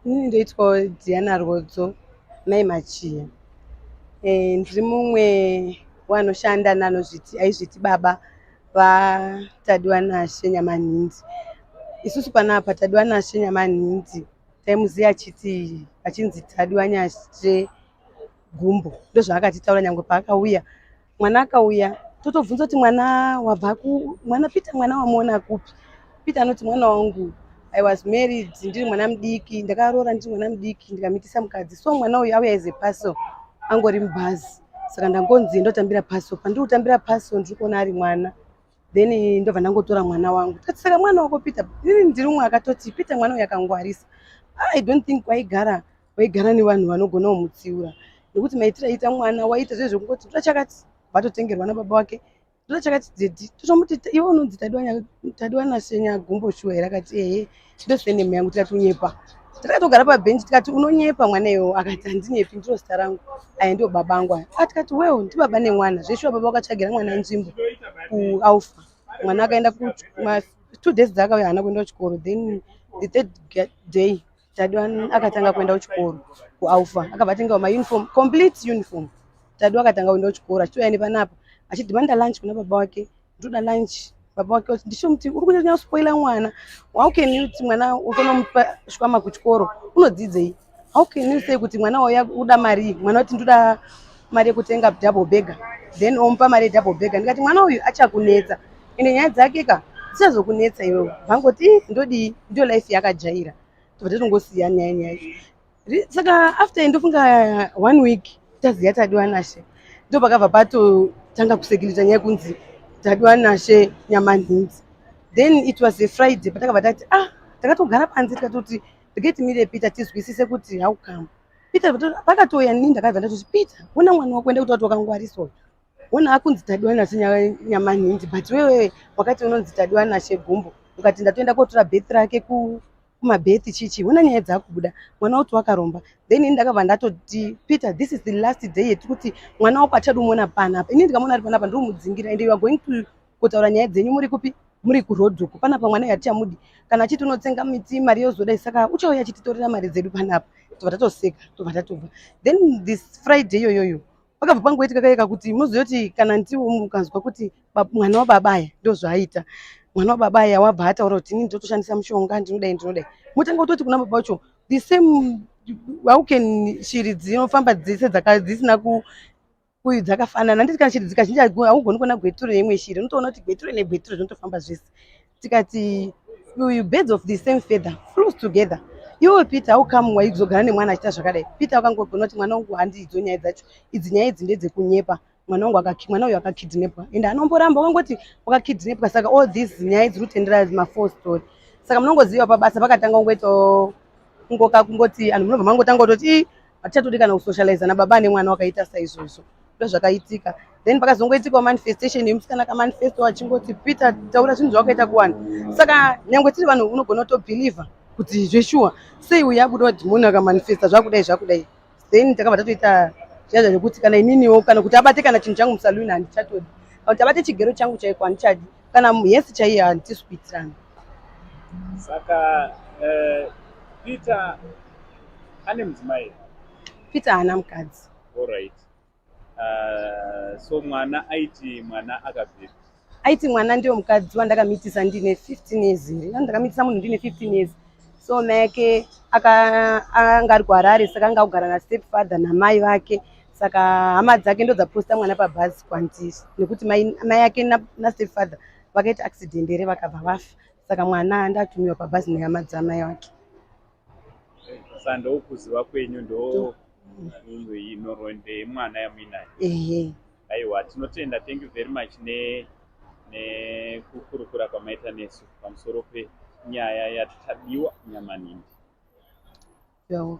Inini ndoitwa Diana Rwodzo, mai Machiya. Ndiri mumwe wanoshanda naanozviti aizviti baba vaTadiwanashe Nyamanhindi. Isusu panapa Tadiwanashe Nyamanhindi taimuziva achiti achinzi Tadiwanashe Gumbo, ndozvaakatitaura nyangwe paakauya. Mwana akauya totobvunza kuti mwana wabva ku mwana Peter, mwana wamuona kupi? Peter anoti, "Mwana wangu, I was married ndiri mwana mudiki, ndakaroora ndiri mwana mudiki, ndikamitisa mukadzi. So mwana uyu auya as a parcel, angori mubhazi, saka ndangonzi ndotambira parcel. Pandiri kutambira parcel ndiri kuona ari mwana, then ndobva ndangotora mwana wangu." Tikati, "Saka mwana wako Peter?" Inini ndiri umwe akatoti, "Peter, mwana uyu akangwarisa. I don't think waigara nevanhu vanogona kumutsiura, nekuti maitiro aita mwana waita zvezvo zvekungoti ndoda chakati, vatotengerwa nababa wake, ndoda chakati daddy." Totomuti, "Iwe unonzi Tadiwanashe Nyagumbo shuwa here?" Akati, "Ehe, ndo surname yangu." Tikati, "Unyepa." Takatogara pabhenji tikati, "Unonyepa mwana iwewo." Akati, "Handinyepi, ndiro zita rangu, aya ndio baba angu aya." Ah, tikati, "Well, ndibaba nemwana zveshuwa." Baba vakatsvagira mwana nzvimbo kuAlpha. Mwana akaenda 2 days dzaakauya haana kuenda kuchikoro. Then the third day Tadiwa akatanga kuenda kuchikoro kuAlpha. Akabva atengawo mauniform, complete uniform. Tadiwa akatanga kuenda kuchikoro, achitouya nepanapa achidhimanda lunch kuna baba wake, "Ndoda lunch." Baba wake vati, ndichomuti, "Uri kunyanya kuspoila mwana. How can you kuti mwana utonomupa chikwama kuchikoro, unodzidzei? How can you say kuti mwana wauya uda mari, mwana kuti ndoda mari yekutenga double burger, then omupa mari yedouble burger?" Ndikati, "Mwana uyu achakunetsa, ende nyaya dzake ka dzichazokunetsa iwewe." Vangoti, "Ih, ndodii, ndiyo life yakajaira." Tobva tatongosiya nyaya yacho. Saka after ndofunga one week taziya Tadiwanashe, ndo pakabva patotanga kusekirita nyaya yekunzi Tadiwanashe Nyamanhindi. Then it was a Friday patakabva tati, ah, takatogara panze tikatoti, "Regai timire Peter tizwisise kuti how come Peter." Pakatouya nini, ndakabva ndatoti, "Peter, ona mwana wako, enda kuti wakangwarisa uyu. Ona akunzi Tadiwanashe Nyamanhindi, but wewe wakati unonzi Tadiwanashe Gumbo, ukati ndatoenda kotora birth rake kumabirth chichi. Ona nyaya dzakubuda, mwana woti wakaromba." Then ini ndakabva ndatoti, "Peter, this is the last day yetiri kuti mwana wako achadi umuona panapa. Ini ndikamuona ari panapa ndiri and you are going to kutaura nyaya dzenyu muri kupi? Muri kuroad uko. Panapa mwana uyu hatichamudi. Kana achiti unotsenga miti, mari yozodai, saka uchauya achititorera mari dzedu panapa." Tobva tatoseka, tobva tatobva. Then this Friday iyoyoyo pakabva pangoitika kaika kuti muzive kuti kana ndiwo mukanzwa kuti mwana wababa aya ndozvaaita, mwana wababa aya wabva ataura kuti, "Inini ndotoshandisa mushonga, ndinodai, ndinodai." Mutanga kutoti kuna baba vacho, the same, how can shiri dzinofamba dzese dzisina dzakafanana? Handiti kana shiri dzikazhinji haugoni kuona gweture neimwe shiri, unotoona kuti gweture negweture zvinotofamba zvese. Tikati uyu, birds of the same feather flews together. Iwe Peter, how come waizogara nemwana achiita zvakadai? Peter akangogona kuti, "Mwana wangu handidzo nyaya dzacho idzi, nyaya idzi ndedzekunyepa. Mwana wangu mwana uyu akakidnapwa." Ende anomboramba wakangoti wakakidnapwa. Saka all these nyaya dziri kutendera mafalse story. Saka munongoziva pabasa pakatanga kungoitawo kungoka kungoti anhu munobva mangotanga kutoti, "Ii, hatichatodi kana kusocializa nababa nemwana wakaita saizvozvo." Ndo zvakaitika. Then pakazongoitikawo manifestation yemusikana akamanifesto achingoti, "Peter, taura zvinhu zvawakaita kuwana." Saka nyangwe tiri vanhu unogona kutobhilivha kuti zveshuwa sei uyu abuda dhimoni akamanifesta zvakudai zvakudai. Then takabva tatoita zviya zvekuti kana ininiwo kana kuti abate kana chinhu changu musaluni handichatodi, kana kuti abate chigero changu chaiko handichadi, kana hesi chaiyo handisi kuitirana. Saka Peter ane mudzimai? Peter haana mukadzi. Alright. So mwana aiti mwana akabvepi? Aiti mwana ndiyo mukadzi wandakamitisa ndine 15 years here. Ndakamitisa munhu ndine 15 years. So mai ake anga ari kuHarare, saka anga kugara nastep father namai vake. Saka hama dzake ndo dzaposta mwana pabhazi kwandiri, nekuti mai ake nastep father vakaita accident here, vakabva vafa. Saka mwana ndatumiwa pabhazi nehama dzamai vake. Saka ndokuziva kwenyu, ndo nhoroondo yemwana yamuinayo? Ehe. Aiwa, tinotenda. Thank you very much nekukurukura kwamaita nesu pamusoro penyaya yaTadiwa Nyamanhindi. Yo.